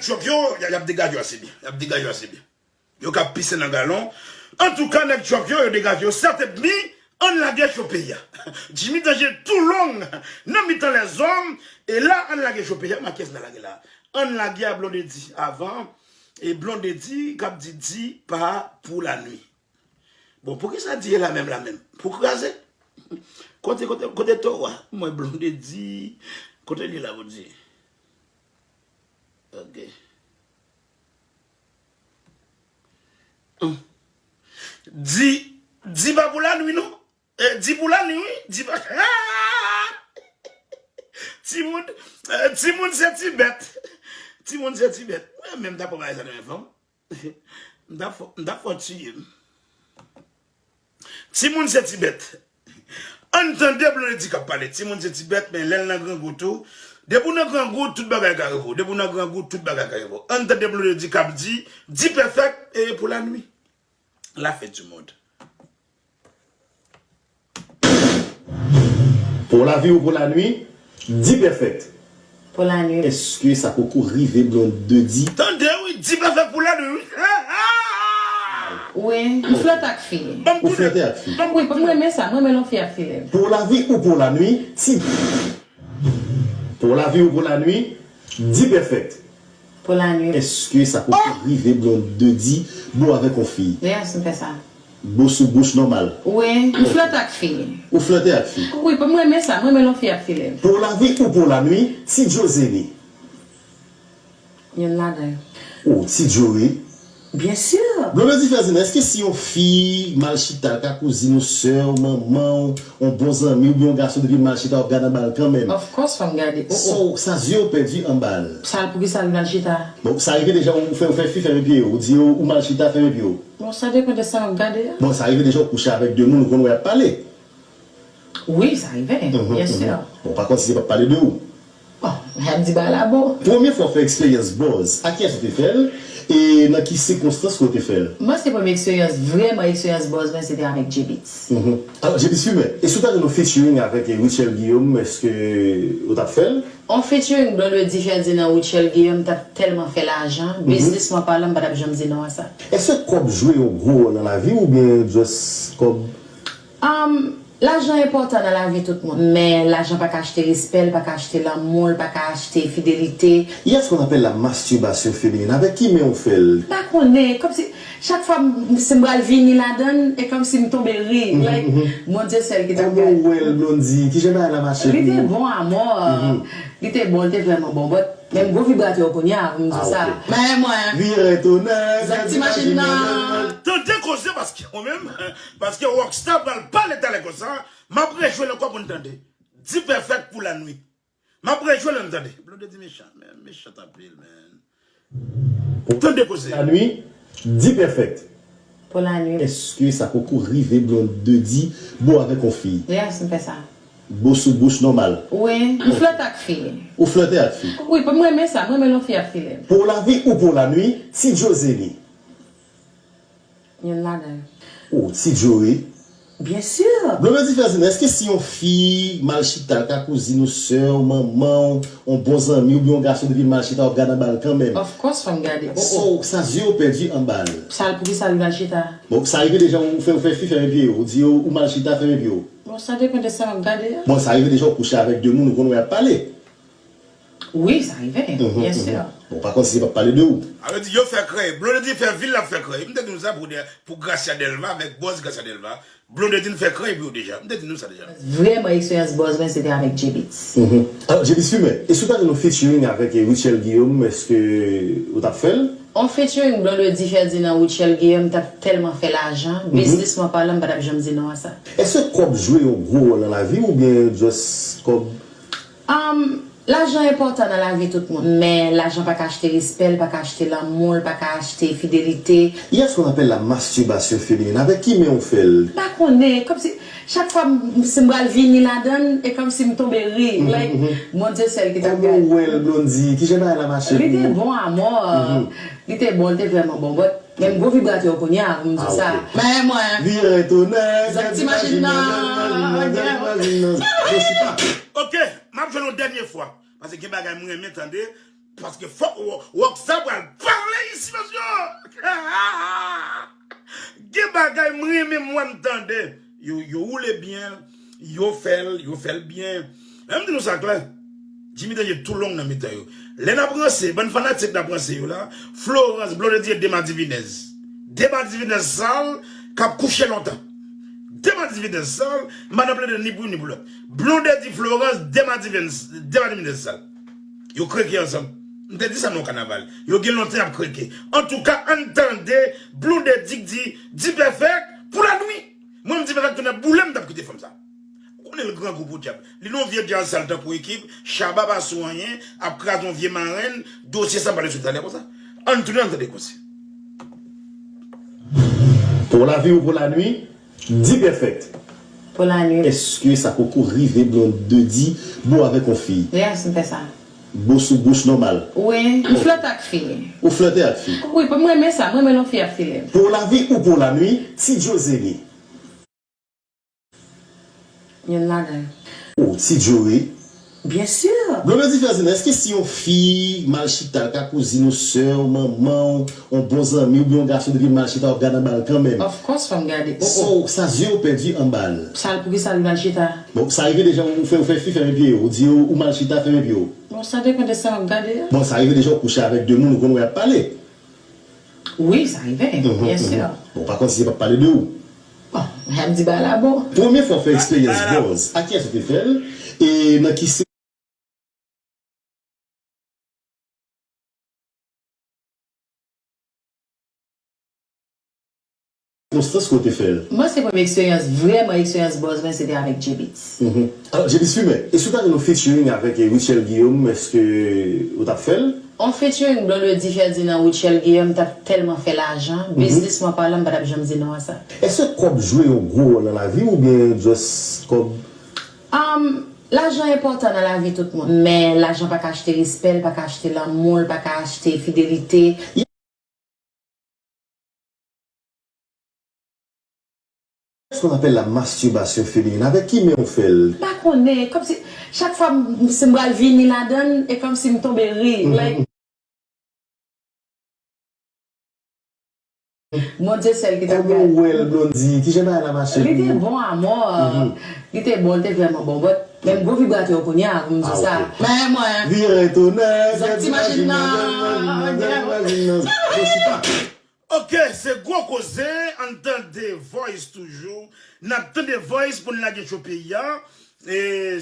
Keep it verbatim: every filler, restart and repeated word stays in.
Trump yo, y ap degaje yo ase byen. Y ap degaje yo ase byen. Yo ka pise nan galon. Antouka, nèg Trump yo, yo degaje yo. Sèt edmi, ann lage cho peyi a. Jimmy Danje tou long nan mitan lèzòm. E la, ann lage cho peyi a. Ma kiyès n a lage la? Ann lage a Blondedy avan. E Blondedy k ap di, di pa pou lanwi. Bon, poukisa di e la menm, la menm? Pou kraze? Kote, kote, kote to a? Mwen Blondedy. Kote li la, Bondye? Ok. Hum. Di, di pa pou lanwi, non? Eh, di pou lanwi, wi. Di pa. Timoun, eh, timoun se ti bèt. Timoun se ti bèt. Mwen menm ta pran bagay sa nan men fanm. M ta fò, m ta fò tiye m. Timoun se ti bèt. Ann tande Blondedy k ap pale. Timoun se ti bèt, men lè l nan grangou tou. Depi w nan grangou, tout bagay ka rive w. Depi w nan grangou, tout bagay ka rive w. Ann tande Blondedy k ap di, di pèfèk e pou lanwi. La fin du monde. Pou lanwi ou pou lanwi, di pèfèk. Pou lanwi. Èske sa poko rive Blondedy? Tande wi, di pèfèk pou lanwi wi. Wi, m flète ak fi. Ou flète ak fi. Wi, m renmen sa, m renmen lè yon fi ap file m. Pou lavi ou pou lanwi, ti. Pou lavi ou pou lanwi, di pèfèk. Pou lanwi. Èske sa poko rive Blondedy bo avèk yon fi? Yes, m fè sa. Bo sou bouch nòmal. Wi, m flète ak fi. Ou flète ak fi. Wi, m renmen sa, m renmen lè yon fi ap file m. Pou lavi ou pou lanwi, ti Djo Zeni. Youn ladan yo. Oh, ti Djo wi. Byen si. Blondedy Ferdinand, èske si yon fi mal chita, l ka kouzin ou, sè w, manman w, yon bon zanmi w, oubyen yon gason depi l mal chita, w ap gade anba l kanmenm? Of course fò m gade. Oh, oh. Sa, sa zye w pèdi anba l. Sa l, poukisa l mal chita? Bon, sa rive deja w fè, w fè fi fèmen pye w, w di yo ou mal chita, fèmen pye w. Bon, sa depann de sa m ap gade a. Bon, sa rive deja w kouche avèk de moun, ou konn wè y ap pale. Wi, sa rive, byen si. Bon, pa konn si se p ap pale de ou. Bon, y ap di bagay la bon. Premye fwa w fè eksperyans buzz, a kiyès ou te fè l? E nan ki sikonstans ke w te fè l? M panse premye eksperyans, vrèman eksperyans buzz mwen, se te avèk J-Beatz. Alò, J-Beatz Fumeur, e si w ta jwenn yon featuring avèk Rutshelle Guillaume, èske w t ap fè l? Yon featuring Blondedy Ferdinand, Rutshelle Guillaume, m t ap tèlman fè lajan, biznisman palan, m pa t ap janm di non a sa. Èske kòb jwe yon gwo wòl nan lavi w oubyen just kòb? Lajan enpòtan nan lavi tout moun, men lajan pa ka achte respè, l pa ka achte lanmou, l pa ka achte fidelite. Il y a ce qu'on appelle la masturbation féminine. Avèk ki men ou fè l? M pa konnen, kòmsi chak fwa m, si m pral vini ladan l, e kòmsi m tonbe ri. Like, Bondye sèl ki t ap gade. Kòman ou wè l, Blondy? Kijan bagay la mache pou ou? Li te bon amò. Li te bon, li te vrèman bon, but men m gwo vibratè w kounye a pou m di sa. Men mwen. Vire tonè, zak ti machin nan. Tande koze paske mwen menm, paske Rockstar pral pale talè konsa, m ap rejwe l ankò pou n tande. Di pèfèk pou lanwi. M ap rejwe l ann tande. Blondedy mechan, men mechan anpil, men. Tande koze. Lanwi, di pèfèk. Pou lanwi. Èske sa poko rive Blondedy bo avèk yon fi? Yes, m fè sa. Bo sou bouch nòmal. Wi, m flète ak fi. Ou flète ak fi? Wi, m renmen sa, m renmen lè yon fi ap file m. Pou lavi ou pou lanwi, ti Djo Zeni. Youn ladan yo. Oh, ti Djo wi. Byen si. Blondedy Ferdinand, èske si yon fi mal chita, l ka kouzin ou, sè w, manman w, yon bon zanmi w, oubyen yon gason depi l mal chita, w ap gade anba l kanmenm? Of course fò m gade. Oh, oh. Sa, sa zye w pèdi anba l. Sa l, poukisa l mal chita? Bon, sa rive deja w fè, w fè fi fèmen pye w, w di yo ou mal chita, fèmen pye w. Bon, sa depann de sa m ap gade a. Bon, sa rive deja w kouche avèk de moun, ou konn wè y ap pale. Wi, sa rive, byen si. Bon, pa konn si se p ap pale de ou. Sa vle di yo fè krèy. Blondedy fè vil l ap fè krèy. M te di nou sa pou, pou Gracia Delva, avèk buzz Gracia Delva. Blondedy n fè krèy pou yo deja. M te di nou sa deja. Vrèman eksperyans buzz mwen se te avèk J-Beatz. Alò, J-Beatz Fumeur, e si w ta jwenn yon featuring avèk Rutshelle Guillaume, èske ou t ap fè l? Yon featuring Blondedy Ferdinand, Rutshelle Guillaume t ap tèlman fè lajan, biznisman palan, m pa t ap janm di non a sa. Èske kòb jwe yon gwo wòl nan lavi w oubyen just kòb? Umm, lajan enpòtan nan lavi tout moun, men lajan pa ka achte respè, l pa ka achte lanmou, l pa ka achte fidelite. Il y a ce qu'on appelle la masturbation féminine. Avèk ki men ou fè l? M pa konnen, kòmsi chak fwa m, si m pral vini ladan l, e kòmsi m tonbe ri. Like, Bondye sèl ki t ap gade. Kòman ou wè l, Blondy? Kijan bagay la mache pou ou? Li te bon amò. Li te bon, li te vrèman bon, but men m gwo vibratè w kounye a pou m di sa. Men mwen. Vire tonè, zak ti machin nan. Zak ti machin nan. Ok, m ap jwenn yon dènye fwa. Paske gen bagay m renmen tande. Paske fòk Rockstar pral pale isi, mesye. Gen bagay m renmen m wè m tande. Yo, yo woule byen, yo fè l, yo fè l byen. Men m di nou sa klè. Jimmy Danje tou long nan mitan yo. Lè n ap ranse, bann fanatik n ap ranse yo la, Florence, Blondedy e Dema Divinez. Dema Divinez sal k ap kouche lontan. Dema Divinez sal, m pa nan plede ni pou youn ni pou lòt. Blondedy, Florence, Dema Divinez, Dema Divinez sal. Yo kreke ansanm. M te di sa nan yon kanaval. Yo gen lontan y ap kreke. Antouka, ann tande Blondedy k di, D-Perfect pou lanwi. Mwen, m D-Perfect tounen boule m, m t ap kite fanm sa. Ou konnen l grangou podyab. Li nan yon vye djaz sal tankou Ekip, Shabba pa sou anyen, ap kraze yon vye marenn, dosye sa m pale sou talè konsa. Ann tounen, ann tande konsa. Pou lavi ou pou lanwi, D-Perfect. Pou lanwi. Èske sa poko rive Blondedy bo avèk yon fi? Yes, m fè sa. Bo sou bouch nòmal? Wi, m flète ak fi. Ou flète ak fi? Wi, m renmen sa, m renmen lè yon fi ap file m. Pou lavi ou pou lanwi, Ti Djo Zeni. Youn ladan yo. Oh, Ti Djo wi. Byen si. Blondedy Ferdinand, èske si yon fi mal chita, l ka kouzin ou, sè w, manman w, yon bon zanmi, oubyen yon gason depi l mal chita, w ap gade anba l kanmenm? Of course, fò m gade. Oh, oh. So, sa zye w pèdi anba l. Sa l, poukisa l mal chita? Bon, sa rive deja ou fè, ou fè fi fèmen pye yo, ou di yo ou mal chita, fèmen pye w? Bon, sa depann de sa w ap gade a. Bon, sa rive deja ou kouche avèk de moun, ou konn wè y ap pale? Wi, sa rive, byen si. Bon, pa konn si se p ap pale de ou. Bon, y ap di bagay la bon. Premye fwa w fè eksperyans buzz, ak kiyès ou te fè l? E nan ki sikonstans ke w te fè l? Mwen, se premye eksperyans, vrèman eksperyans buzz mwen, se te avèk J-Beatz. Mhm. Alò, J-Beatz Fimè, e si w ta jwenn yon featuring avèk, eh, Rutshelle Guillaume, èske ou t ap fè l? On featuring Blondedy Ferdinand, Rutshelle Guillaume t ap tèlman fè lajan, biznisman palan, m pa t ap janm di non a sa. Èske kòb jwe yon gwo wòl nan lavi w oubyen just kòb? Um, lajan enpòtan nan lavi tout moun, men lajan pa ka achte respè, l pa ka achte lanmou, l pa ka achte fidelite. Qu'est-ce qu'on appelle la masturbation féminine? Avèk ki men w fè l? M pa konnen, kòmsi chak fwa m, si m pral vini ladan l, e kòmsi m tonbe ri. Like, Bondye sèl ki t ap gade. Kòman w wè l, Blondedy? Kijan bagay la mache pou ou? Li te bon, amò. Li te bon, li te vrèman bon. But, menm gwo vibratè yo kounye a, pou m di sa. Men mwen, zòt t imajin nan. Bon, chita. Ok, se gwo koze, ann tande Voice toujou. N ap tande Voice pou n lage cho peyi a. E